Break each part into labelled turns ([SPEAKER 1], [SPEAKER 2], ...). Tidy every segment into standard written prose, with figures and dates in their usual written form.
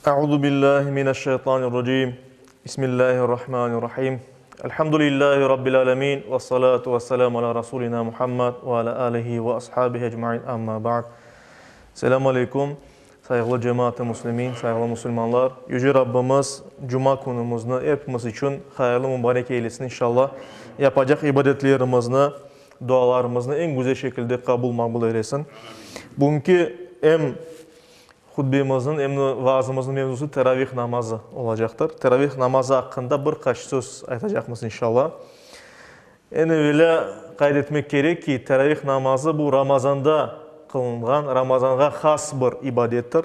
[SPEAKER 1] Euzu billahi mineşşeytanirracim. Bismillahirrahmanirrahim. Elhamdülillahi rabbil alemin ve salatu vesselamu ala rasulina Muhammed ve ala alihi ve ashabihi ecmain. Amma ba'd. Selamu aleykum. Sayğılı cemaat-ı muslimin, sayğılı musulmanlar. Yüce Rabbimiz cuma künümizni epimiz içün hayırlı mübarek eylesin inşallah. Yapacaq ibadetlerimizni, dualarımıznı eñ güzel şekilde qabul maqbul eylesin. Bugünki em Hutbemizniñ em de vaazımıznıñ mevzusı teravih namazı olacaqtır. Teravih namazı aqqında bir qaç söz aytacaqmız inşallah. Eñ evelâ qayd etmek kerek ki, teravih namazı bu Ramazanda qılınğan, Ramazanğa has bir ibadettir.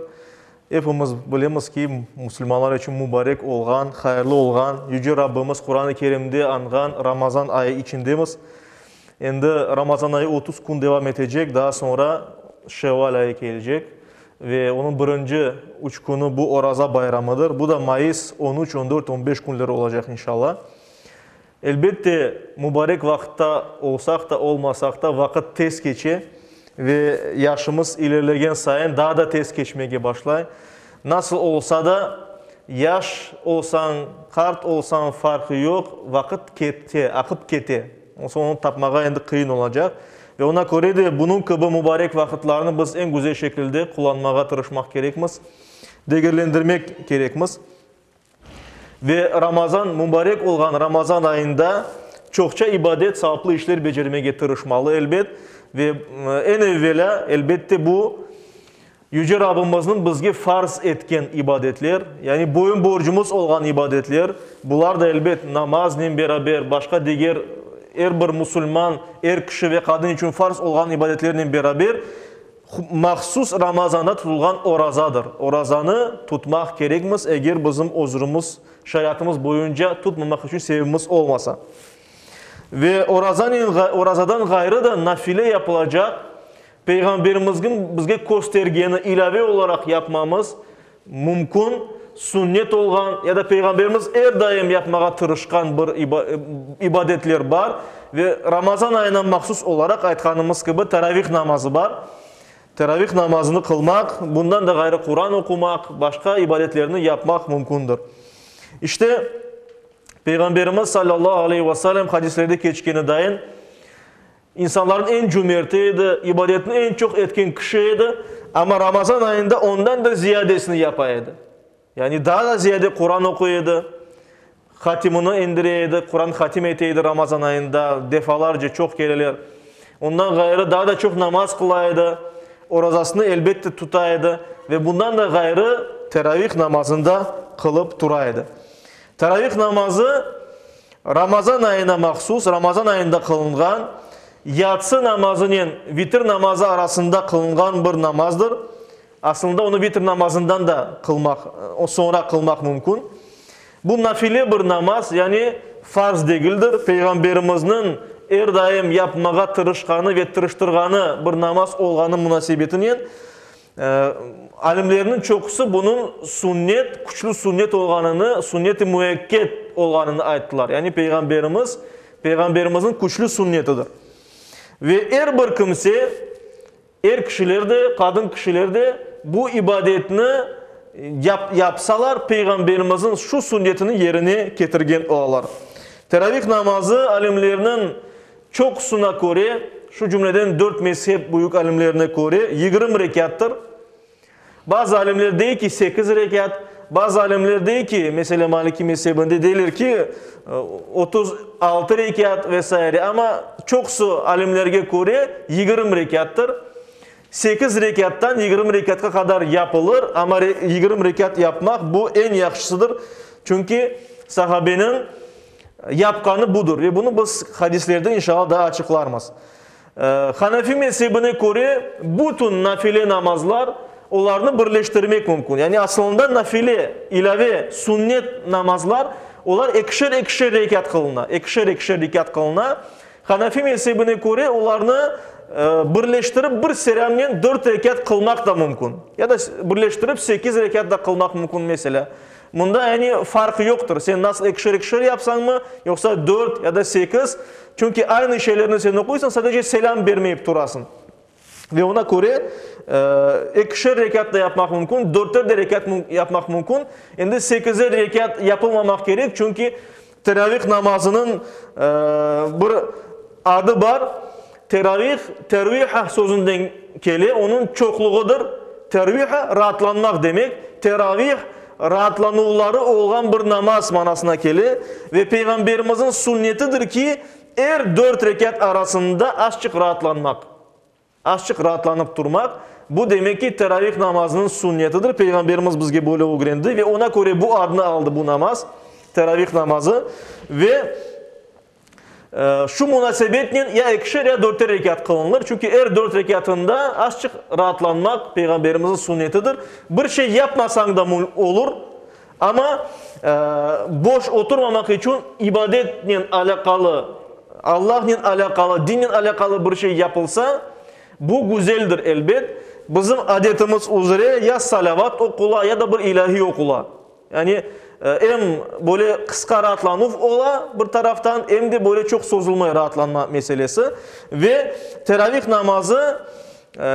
[SPEAKER 1] Epimiz bilemiz ki, musulmanlar içün mübarek olğan, hayırlı olğan, Yüce Rabbimiz Quran-ı Kerimde añğan Ramazan ayı içindemiz. Endi Ramazan ayı 30 kün devam etecek, daa soñra Şevval ayı kelecek ve onıñ birinci üç künü bu Oraza bayramıdır. Bu da mayıs on üç, on dört, on beş künleri olacaq inşallah. Elbette, mübarek vaqıtta olsaq da, olmasaq da, vaqıt tez keçe ve yaşımız ilerlegen sayın daa da tez keçmege başlay. Nasıl olsa da, yaş olsañ, qart olsañ farqı yoq, vaqıt kete, aqıp kete. Soñ onı tapmağa endi qıyın olacaq. Ve oña köre de bunıñ kibi mübarek vaqıtlarnı biz eñ güzel şekilde qullanmağa tırışmaq kerekmiz, degerlendirmek kerekmiz. Ve Ramazan, mübarek olğan Ramazan ayında çoqça ibadet, savaplı işler becermege tırışmalı, elbet. Ve eñ evvelâ, elbette, bu, Yüce Rabbimizniñ bizge farz etken ibadetler, yani boyun borcumız olğan ibadetler, bular da, elbet, namaznen beraber, başqa diger er bir musulman, er kişi ve qadın içün farz olğan ibadetlernen beraber, mahsus Ramazanda tutulğan orazadır. Orazanı tutmaq kerekmiz, eger bizim özrümiz, şariatımız boyunca tutmamaq içün sebebimiz olmasa. Ve orazanen, orazadan ğayrı da nafile yapılacaq Peyğamberimizniñ bizge köstergeni ilâve olaraq yapmamız mümkün, sünnet olğan ya da Peyğamberimiz er daim yapmağa tırışqan bir ibadetler bar ve Ramazan ayına mahsus olaraq aytqanımız kibi teravih namazı bar. Teravih namazını qılmaq, bundan da ğayrı Quran oqumaq, başqa ibadetlerni yapmaq mümkündir. İşte, Peyğamberimiz salâllahu aleyhi ve sellem hadislerde keçkeni dayın, İnsanlarnıñ eñ cümerti edi, ibadetni eñ çoq etken kişi edi, amma Ramazan ayında ondan da ziyadesini yapa edi. Yani daa da ziyade Quran oquy edi, hatimini endire edi, Quran hatim ete edi Ramazan ayında defalarca, çoq kereler. Ondan ğayrı daa da çoq namaz qıla edi, orazasını elbette tuta edi ve bundan da ğayrı teravih namazını da qılıp tura edi. Teravih namazı Ramazan ayına mahsus, Ramazan ayında qılınğan, yatsı namazınen vitir namazı arasında qılınğan bir namazdır. Aslında onı vitir namazından da qılmaq, soñra qılmaq mümkün. Bu nafile bir namaz, yani farz degildir. Peyğamberimizniñ er daim yapmağa tırışqanı ve tırıştırğanı bir namaz olğanı munasebetinen, Alimlerniñ çoqusı bunıñ sünnet, küçlü sünnet olğanını, sünnet-i müekket olğanını ayttılar. Yani Peyğamberimiz, Peyğamberimizniñ küçlü sünnetidir. Ve er bir kimse, er kişiler de, qadın kişiler de bu ibadetni yap, yapsalar, Peyğamberimizniñ şu sünnetini yerine ketirgen olalar. Teravih namazı alimlerniñ Çoqusına köre, şu cümleden dört mezhep büyük alimlerine köre, 20 rekâttır. Bazı alimler dey ki, sekiz rekât, bazı alimler dey ki, meselâ, Maliki mezhebinde deyler ki, 36 rekât ve saire. Amma çoqusı alimlerge köre, 20 rekâttır. Sekiz rekâttan 20 rekâtqa qadar yapılır, amma 20 rekât yapmaq bu eñ yahşısıdır. Çünki sahabeniñ Yapqanı budır ve bunı biz hadislerde inşallah daa açıqlarmız. Hanefi mezhebine köre, bütün nafile namazlar, olarnı birleştirmek mümkün. Yani asılında nafile, ilâve, sünnet namazlar, olar ekişer-ekişer rekât qılına, ekişer-ekişer rekât qılına. Hanefi mezhebine köre, olarnı birleştirip bir selâmnen dört rekât qılmaq da mümkün. Ya da birleştirip sekiz rekât da qılmaq mümkün, meselâ. Mında yani farq yoqtır, sen nasıl ekişer-ekişer yapsañmı, yoqsa dört ya da sekiz, çünki aynı şeylerni sen oquysıñ, sadece selâm bermeyip turasıñ. Ve oña köre ekişer rekât da yapmaq mümkün, dörter de rekât yapmaq mümkün. Endi sekizer rekât yapılmamaq kerek, çünki teravih namazınıñ bir adı bar. Teravih, terviha sözünden kele, onıñ çoqluğıdır. Terviha, raatlanmaq demek. Teravih, raatlanuvları olğan bir namaz manasına kele. Ve Peyğamberimizniñ sünnetidir ki, Er dört rekât arasında azçıq raatlanmaq, azçıq raatlanıp turmaq, bu demek ki, teravih namazınıñ sünnetidir. Peyğamberimiz bizge böyle ögrendi ve oña köre bu adnı aldı bu namaz, teravih namazı. Ve şu munasebetnen ya ekişer, ya dörter rekât qılınılır. Çünki er dört rekâtında azçıq raatlanmaq Peyğamberimizniñ sünnetidir. Bir şey yapmasañ da olur. Amma boş oturmamaq içün ibadetnen alâqalı, Allahnen alâqalı, dinnen alâqalı bir şey yapılsa, bu güzeldir, elbet. Bizim adetimiz üzre ya salâvat oqula, ya da bir ilâhiy oqula. Yani em böyle qısqa raatlanuv ola bir taraftan, em de böyle çoq sozulmay raatlanma meselesi. Ve teravih namazı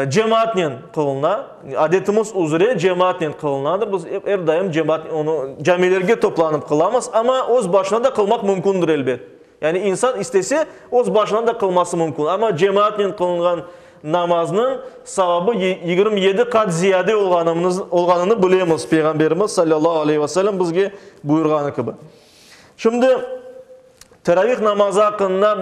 [SPEAKER 1] Cemaatnen qılına, adetimiz üzre cemaatnen qılınadır. Biz er daim cemaat, onı camilerge toplanıp qılamız, amma öz başına da qılmaq mümkündir, elbet. Yani insan istese, öz başına da qılması mümkün. Amma cemaatnen qılınğan namaznıñ savabı 27 qat ziyade olğanını bilemiz, Peyğamberimiz salâllahu aleyhi ve sellem bizge buyurğanı kibi. Şimdi teravih namazı aqqında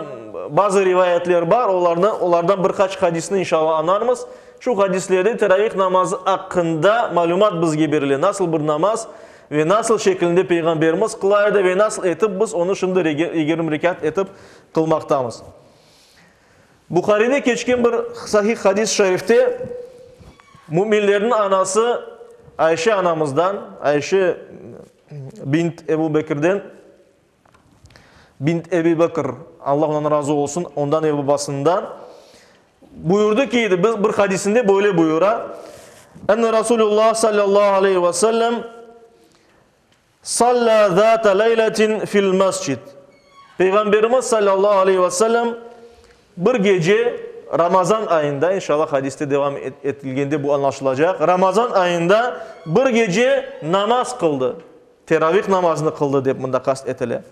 [SPEAKER 1] bazı rivayetler bar, olarnı, olardan bir qaç hadisni inşallah añarmız. Şu hadislerde teravih namazı aqqında malümat bizge berile, nasıl bir namaz ve nasıl şeklinde Peyğamberimiz qıla edi ve nasıl etip biz onı şimdi 20 rekât etip qılmaqtamız. Buharide keçken bir sahih hadis-i şerifte müminlerniñ anası Ayşe anamızdan, Ayşe bint Ebu Bekirden, bint Ebi Bekir, Allah ondan razı olsun, ondan ve babasından, buyurdı ki, biz bir hadisinde böyle buyura, Enne Rasulullah sallallahu aleyhi ve sellem salla zâte leyletin fil mescid. Peyğamberimiz sallallahu aleyhi ve sellem Bir gece Ramazan ayında, inşallah hadiste devam etilgende bu añlaşılacaq, Ramazan ayında bir gece namaz qıldı, teravih namazını qıldı dep mında qast etile.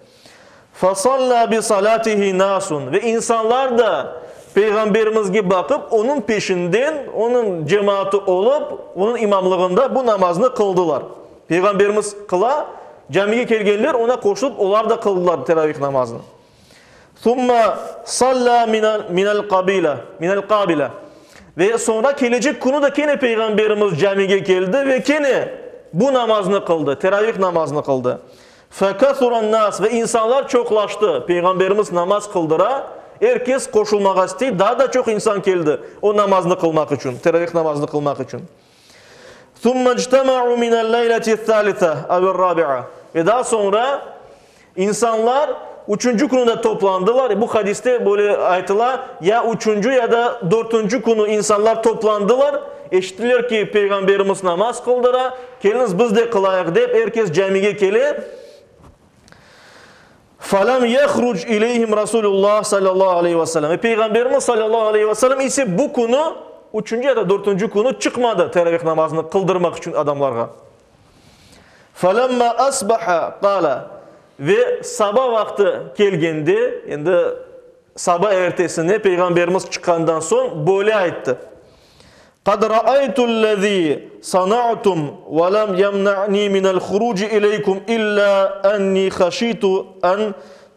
[SPEAKER 1] Fasalla bi salatihi nasun, ve insanlar da Peyğamberimizge baqıp, onıñ peşinden, onıñ cemaatı olıp, onıñ imamlığında bu namaznı qıldılar. Peyğamberimiz qıla, camige kelgenler oña qoşulıp, olar da qıldılar teravih namazını. Summa salla minel qabila, minel qabila. Ve soñra kelecek künü de kene Peyğamberimiz camige keldi ve kene bu namaznı qıldı, teravih namazını qıldı. Fekasuran nas, ve insanlar çoqlaştı. Peyğamberimiz namaz qıldıra, er kes qoşulmağa istey, daa da çoq insan keldi o namaznı qılmaq içün, teravih namazını qılmaq içün. Summa ictema'u minel leyleti-s-salisa evi'r-rabi'a. Ve daa soñra insanlar üçünci künü de toplandılar. Bu hadiste böyle aytıla, ya üçünci, ya da dörtünci künü insanlar toplandılar, eşittiler ki, Peyğamberimiz namaz qıldıra, keliñiz biz de qılayıq dep, er kes camige kele. Felem yehruc ileyhim Rasulullah sallallahu aleyhi ve sellem. Ve Peyğamberimiz sallallahu aleyhi ve sellem ise bu künü, üçünci ya da dörtünci künü çıqmadı teravih namazını qıldırmaq içün adamlarğa. Felemma asbaha qala. Ve saba vaqtı kelgende, endi saba ertesine Peyğamberimiz çıqqandan soñ böyle ayttı. Qad ra'aytu'l-lezî sana'tum ve lem yemna'nî minel-huruci ileykum illâ ennî haşîtu en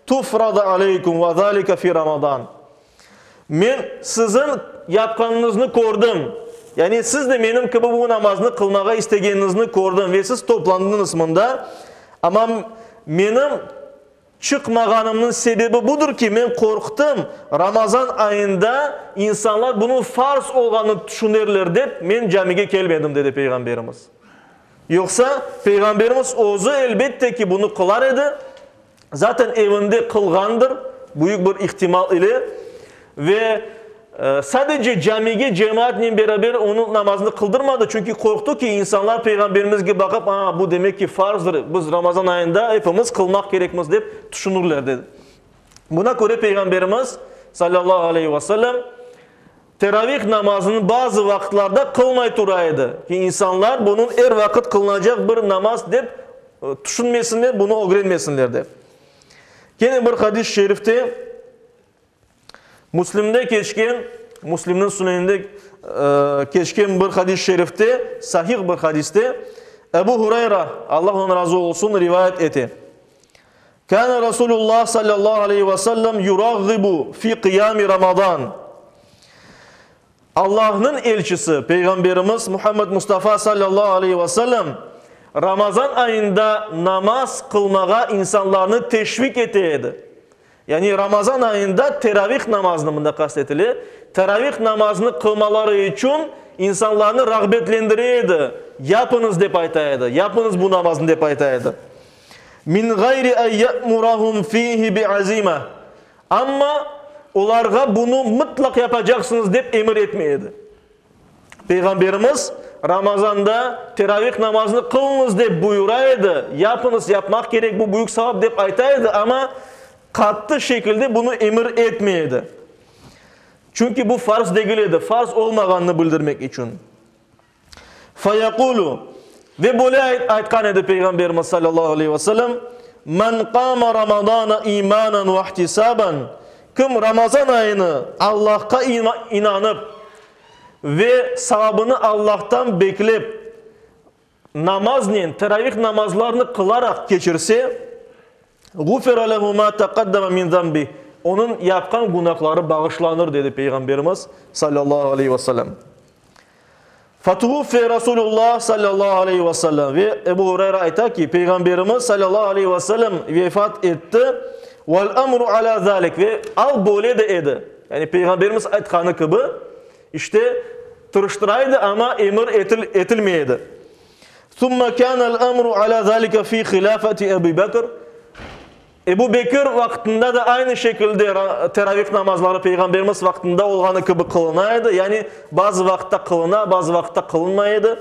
[SPEAKER 1] tufrada aleykum ve zâlike fî Ramazan. Men siziñ yapqanıñıznı kördim, yani siz de menim kibi bu namaznı qılmağa istegeniñizni kördim ve siz toplandıñız mında, amma menim Çıqmağanımnıñ sebebi budır ki, men qorqtım, Ramazan ayında insanlar bunıñ farz olğanını tüşünerler dep, men camige kelmedim, dedi Peyğamberimiz. Yoqsa, Peyğamberimiz özü, elbette ki, bunı qılar edi, zaten evinde qılğandır, büyük bir ihtimal ile, ve Sadece camige cemaatnen beraber onıñ namazını qıldırmadı, çünki qorqtı ki, insanlar Peyğamberimizge baqıp, a, bu demek ki, farzdır, biz Ramazan ayında epimiz qılmaq kerekmiz, dep tüşünirler, dedi. Buna köre Peyğamberimiz, salâllahu aleyhi ve sellem, Teravih namazını bazı vaqıtlarda qılmay tura edi, ki insanlar bunıñ er vaqıt qılınacaq bir namaz dep tüşünmesinler, bunı ögrenmesinler dep. Kene bir hadis-i şerifte, Müslimde keçken, Müslimniñ Süneninde keçken bir hadis-i şerifte, sahih bir hadiste, Ebu Hureyra, Allah ondan razı olsun, rivayet ete. Kâne Rasulullah sallallahu aleyhi ve sellem yurağğibu fi qiyami Ramazan. Allahnıñ elçisi, Peyğamberimiz Muhammed Mustafa sallallahu aleyhi ve sellem Ramazan ayında namaz qılmağa insanlarnı teşvik ete edi. Yani Ramazan ayında teravih namazını, mında qast etile, teravih namazını qılmaları içün insanlarnı rağbetlendire edi, yapıñız dep ayta edi, yapıñız bu namaznı dep ayta edi. Min gayri en ye'murahum fihi bi'azime. Amma olarğa bunı mıtlaq yapacaqsıñız dep emir etmey edi. Peyğamberimiz Ramazanda teravih namazını qılıñız dep buyura edi, yapıñız, yapmaq kerek, bu büyük savap dep ayta edi, amma qattı şekilde bunı emir etmey edi. Çünki bu farz degil edi, farz olmağanını bildirmek içün. Feyekulu, ve böyle aytqan edi Peyğamberimiz sallallahu aleyhi ve sellem, Men qama Ramadana imanen ve ihtisaben, kim Ramazan ayını Allahqa inanıp ve savabını Allahtan beklep, namaznen, teravih namazlarını qılaraq keçirse, Ğufira lehu ma teqaddeme min zenbih, onıñ yapqan günahları bağışlanır, dedi Peyğamberimiz, sallallahu aleyhi ve sellem. Fetuvuffiye Rasulullah, sallallahu aleyhi ve sellem, ve Ebu Hureyre ayta ki, Peyğamberimiz, sallallahu aleyhi ve sellem, vefat etti, vel emru alâ zâlik, ve al böyle de edi, yani Peyğamberimiz aytqanı kibi, işte, tırıştıra edi, amma emir etilmey edi. Summa kânel emru alâ zâlike fî hilâfeti Ebi Bekr, Ebu Bekir vaqtında da aynı şekilde teravih namazları Peyğamberimiz vaqtında olğanı kibi qılına edi, yani bazı vaqıtta qılına, bazı vaqıtta qılınmay edi.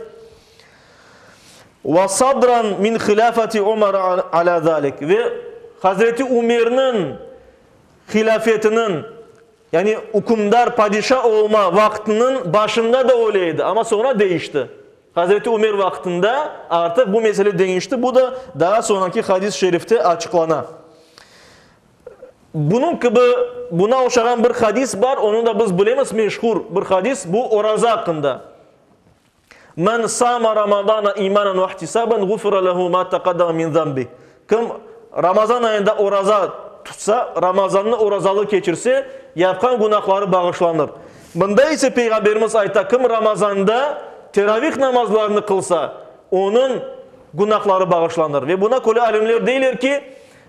[SPEAKER 1] Ve sadran min hilâfeti Umar alâ zâlik, ve Hazreti Ümerniñ hilâfetiniñ, yani ükümdar, padişa olma vaqtınıñ başında da öyle edi, amma soñra deñişti. Hazreti Ümer vaqtında artıq bu mesele deñişti, bu da daa soñraki hadis-i şerifte açıqlana. Bunıñ kibi, buna oşağan bir hadis bar, onı da biz bilemiz, meşhur bir hadis, bu oraza aqqında. Men sama Ramadana imanen ve ihtisaben gufira lehu ma taqaddama min zenbih. Kim Ramazan ayında oraza tutsa, Ramazannı orazalı keçirse, yapqan günahları bağışlanır. Mında ise Peyğamberimiz ayta, kim Ramazanda teravih namazlarını qılsa, onıñ günahları bağışlanır. Ve buna köre alimler deyler ki,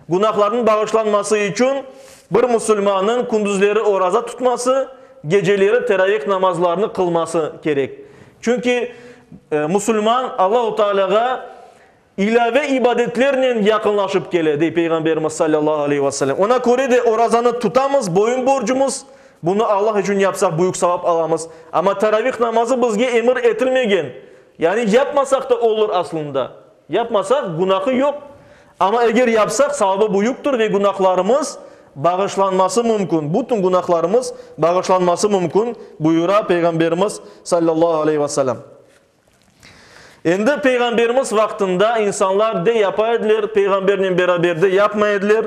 [SPEAKER 1] günahlarnıñ bağışlanması içün bir musulmannıñ kündüzleri oraza tutması, geceleri teravih namazlarını qılması kerek. Çünki musulman Allahu Tealâğa İlâve ibadetlernen yaqınlaşıp kele, dey Peyğamberimiz salâllahu aleyhi ve sellem. Oña köre de orazanı tutamız, boyun borcumız, bunı Allah içün yapsaq büyük savap alamız. Amma taravih namazı bizge emir etilmegen, yani yapmasaq da olur aslında. Yapmasaq günahı yoq, amma eger yapsaq savabı büyüktir ve günahlarımız bağışlanması mümkün, bütün günahlarımız bağışlanması mümkün, buyura Peyğamberimiz salâllahu aleyhi ve sellem. Endi Peyğamberimiz vaqtında insanlar de yapa ediler, Peyğambernen beraber, de yapmay ediler,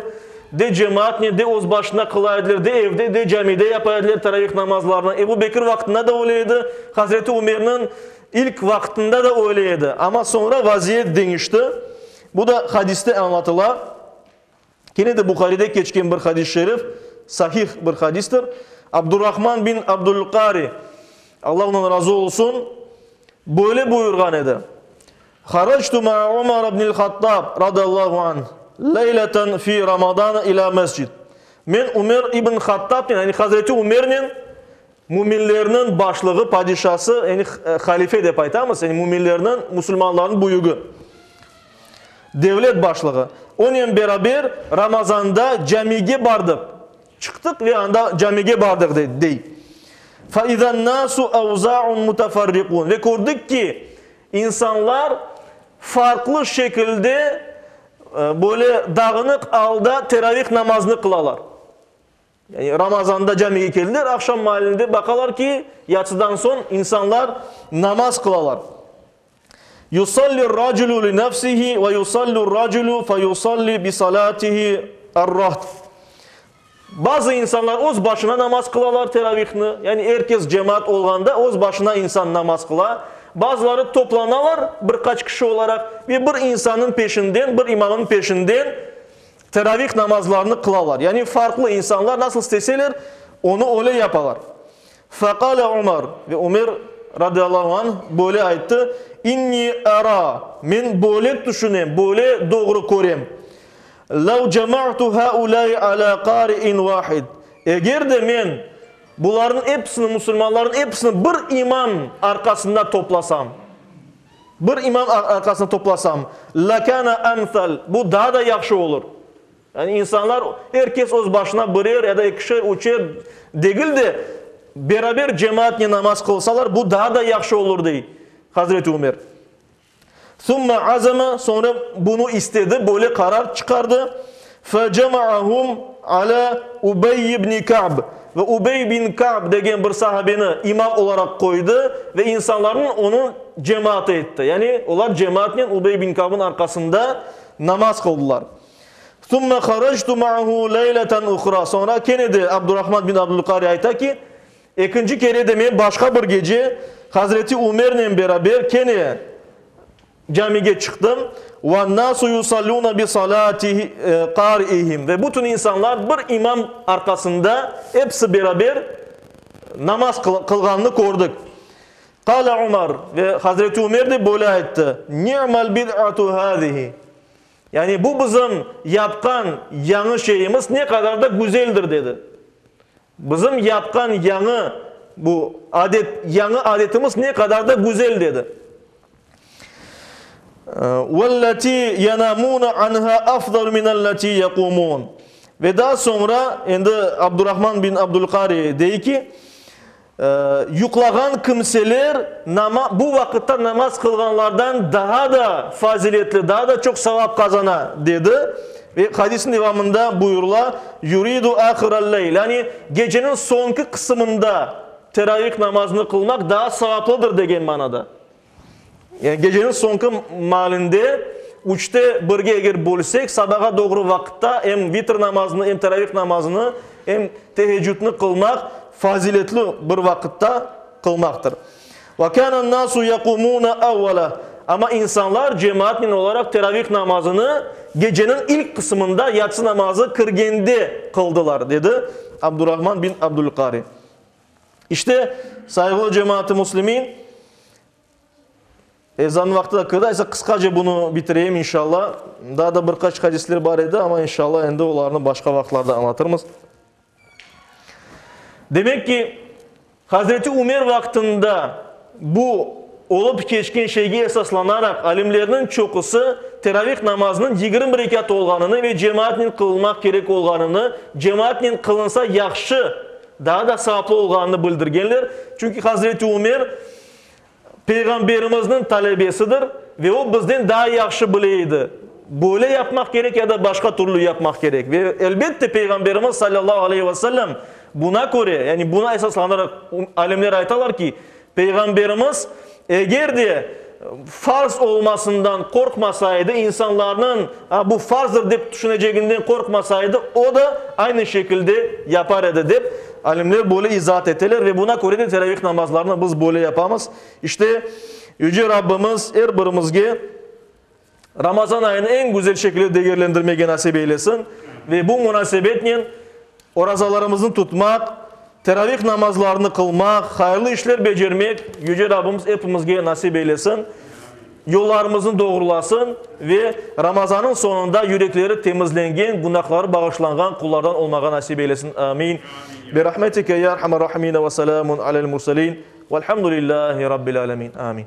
[SPEAKER 1] de cemaatnen, de öz başına qıla ediler, de evde, de camide yapa ediler taravih namazlarını. Ebu Bekir vaqtında da öyle edi, Hazreti Ümerniñ ilk vaqtında da öyle edi. Amma soñra vaziyet deñişti. Bu da hadiste añlatıla. Kene de Buharide keçken bir hadis-i şerif, sahih bir hadistir. Abdurrahman bin Abdülqari, Allah ondan razı olsun, böyle buyurğan edi, Haractu ma'a Umar ibnil Hattab, radıyallahu anh, leyleten fi Ramadan ila mescid. Men Ümer ibn Hattabnen, yani Hazreti Ümernen, müminlerniñ başlığı, padişası, yani halife dep aytamız, yani müminlerniñ, musulmanlarnıñ büyügi. Devlet başlığı. Onen beraber Ramazanda camige bardıq. Çıqtıq ve anda camige bardıq, dey. Fa izan-nasu avza'un mutafarriqun. Ve kördik ki, insanlar farqlı şekilde, böyle dağınıq alda teravih namazını qılalar. Yani Ramazanda camige keldiler, aqşam maalinde baqalar ki, yatsıdan soñ insanlar namaz qılalar. Yusalli-r-raculu li nefsihi ve yusalli-r-raculu fe yusalli bi salatihi er-rahd. Bazı insanlar öz başına namaz qılalar teravihni, yani er kes cemaat olğanda öz başına insan namaz qıla. Bazıları toplanalar bir qaç kişi olaraq ve bir insannıñ peşinden, bir imamnıñ peşinden teravih namazlarını qılalar. Yani farqlı insanlar nasıl isteseler, onı öyle yapalar. Feqale Umar, ve Umer radıyallahu anh böyle ayttı, İnni era, men böyle tüşünem, böyle doğru körem, Lev cema'tu haulâi alâ qari'in vahid, eger de men bularnıñ episini, musulmanlarnıñ episini bir imam arqasında toplasam, bir imam arqasında toplasam, lekâne emsel, bu daa da yahşı olur. Yani insanlar, er kes öz başına birer ya da ekişer, üçer degil de, beraber cemaatnen namaz qılsalar, bu daa da yahşı olur, dey Hazreti Ümer. Sümme azeme, soñra bunı istedi, böyle qarar çıqardı, Fecema'ahum ala Ubey ibn Ka'b, ve Ubey bin Ka'b degen bir sahabeni imam olaraq qoydı ve insanlarnı onıñ cemaatı etti. Yani olar cemaatnen Ubey bin Ka'bnıñ arqasında namaz qıldılar. Sümme haractu ma'ahu leyleten uhra, soñra kene de Abdurrahman bin Abdülqari ayta ki, Ekinci kere de men başqa bir gece Hazreti Ümernen beraber kene camige çıqtım. Vannâsu yusallûne bi salâti qâri'ihim. Ve bütün insanlar bir imam arqasında episi beraber namaz qılğanını kördik. Qâle Umar, ve Hazreti Ümer de böyle ayttı, Ni'mel bid'atu hâzihi. Yani bu bizim yapqan yañı şeyimiz ne qadar da güzeldir, dedi. Bizim yapqan yañı bu adet, yañı adetimiz ne qadar da güzel, dedi. Velleti yenamune anha afdalu minelleti yequmun. Ve daa soñra endi Abdurrahman bin Abdulqari dey ki, yuqlağan kimseler bu vaqıtta namaz qılğanlardan daa da faziletli, daa da çoq savap qazana, dedi. Ve hadisniñ devamında buyurıla, Yuridu ahiral-leyl, yani geceniñ soñki qısımında teravih namazını qılmaq daa savaplıdır degen manada. Yani geceniñ soñki maalinde üçte birge eger bölsek, sabağa doğru vaqıtta em vitr namazını, em teravih namazını, em teheccüdni qılmaq faziletli bir vaqıtta qılmaqtır. Ve kânen-nâsu yequmûne evvele, Amma insanlar cemaatnen olaraq teravih namazını geceniñ ilk qısımında yatsı namazı kirgende qıldılar, dedi Abdurrahman bin Abdülqari. İşte, sayğılı cemaat-ı müslimin, ezannıñ vaqtı da kirdi, aysa qısqaca bunı bitireyim inşallah. Daa da bir qaç hadisler bar edi, amma inşallah endi olarnı başqa vaqıtlarda añlatırmız. Demek ki, Hazreti Ümer vaqtında bu olıp keçken şeyge esaslanaraq, alimlerniñ çoqusı teravih namazınıñ 20 rekât olğanını ve cemaatnen qılınmaq kerek olğanını, cemaatnen qılınsa yahşı, daa da savaplı olğanını bildirgenler. Çünki Hazreti Ümer Peyğamberimizniñ talebesidir ve o bizden daa yahşı bile edi, böyle yapmaq kerek ya da başqa türlü yapmaq kerek. Ve elbette Peyğamberimiz salâllahu aleyhi ve sellem buna köre, yani buna esaslanaraq alimler aytalar ki, Peyğamberimiz eger de farz olmasından qorqmasaydı, insanlarnıñ bu farzdır dep tüşüneceginden qorqmasaydı, o da aynı şekilde yapar edi dep alimler böyle izaat eteler ve buna köre de teravih namazlarını biz böyle yapamız. İşte, Yüce Rabbimiz er birimizge Ramazan ayını eñ güzel şekilde degerlendirmege nasip eylesin ve bu munasebetnen orazalarımıznı tutmaq, teravih namazlarını qılmaq, hayırlı işler becermek Yüce Rabbimiz epimizge nasip eylesin. Yollarımıznı doğrulasın ve Ramazannıñ soñunda yürekleri temizlengen, günahları bağışlanğan qullardan olmağa nasip eylesin. Amin. Bi rahmetike ya erhamer rahimine ve selamun alel murselin. Velhamdülillahi rabbil alemin. Amin.